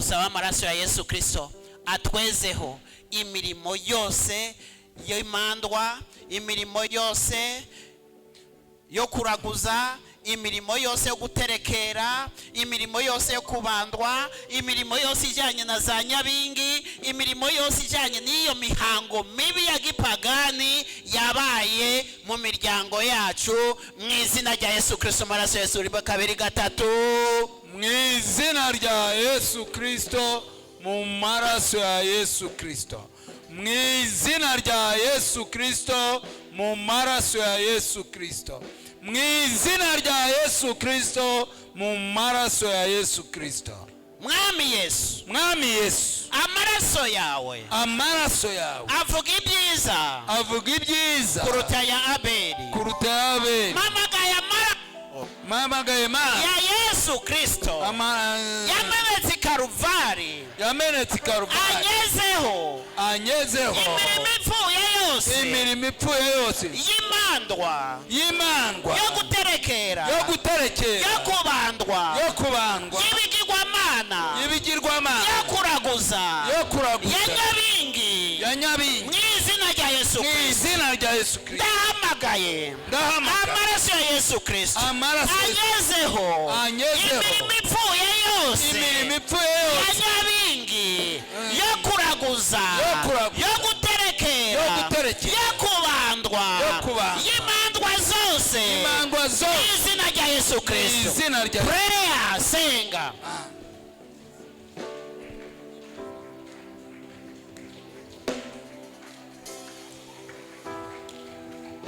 Dusaba amaraso ya Yesu Kirisito atwezeho imirimo yose y'imandwa, imirimo yose yo kuraguza, imirimo yose yo guterekera, imirimo yose yo kubandwa, imirimo yose ijyanye na za nyabingi, imirimo yose ijyanye n'iyo mihango mibi ya gipagani yabaye mu miryango yacu, mu izina rya Yesu Kirisito. Amaraso ya Yesu, rimwe, kabiri, gatatu. Mu izina rya Yesu Kirisito, mu maraso ya Yesu Kirisito. Mu izina rya Yesu Kirisito, mu maraso ya Yesu Kirisito. Mu izina rya Yesu Kirisito, mu maraso ya Yesu Kirisito. Mwami Yesu, Mwami Yesu, amaraso yawe amaraso yawe avuga ibyiza avuga ibyiza kuruta ya Abeli. kuruta ya Abeli. Mpamagaye amaraso Mpamagaye Mana ya Yesu Kirisito yamenetse i Karuvari, yamenetse i Karuvari, anyezeho anyezeho imirimo ipfuye yose, imirimo ipfuye yose, y'imandwa, y'imandwa, yo guterekera, yo guterekera, yo kubandwa, yo kubandwa, y'ibigirwamana, y'ibigirwamana, yo kuraguza, yo kuraguza, ya nyabingi, ya nyabingi, mu izina rya Yesu mu Kirisito. izina rya Yesu Kirisito. Ndahamagaye Ndahamagara amaraso ya Yesu Kirisito amaraso ya Yesu anyezeho anyezeho imirimo ipfuye yose, imirimo ipfuye ya yose, nyabingi, yo kuraguza, yo kuraguza, yo guterekera, yo guterekera, yo kubandwa, yo kubandwa, y'imandwa zose, imandwa mu zose, izina rya Yesu mu Kirisito. izina rya Prayer, senga.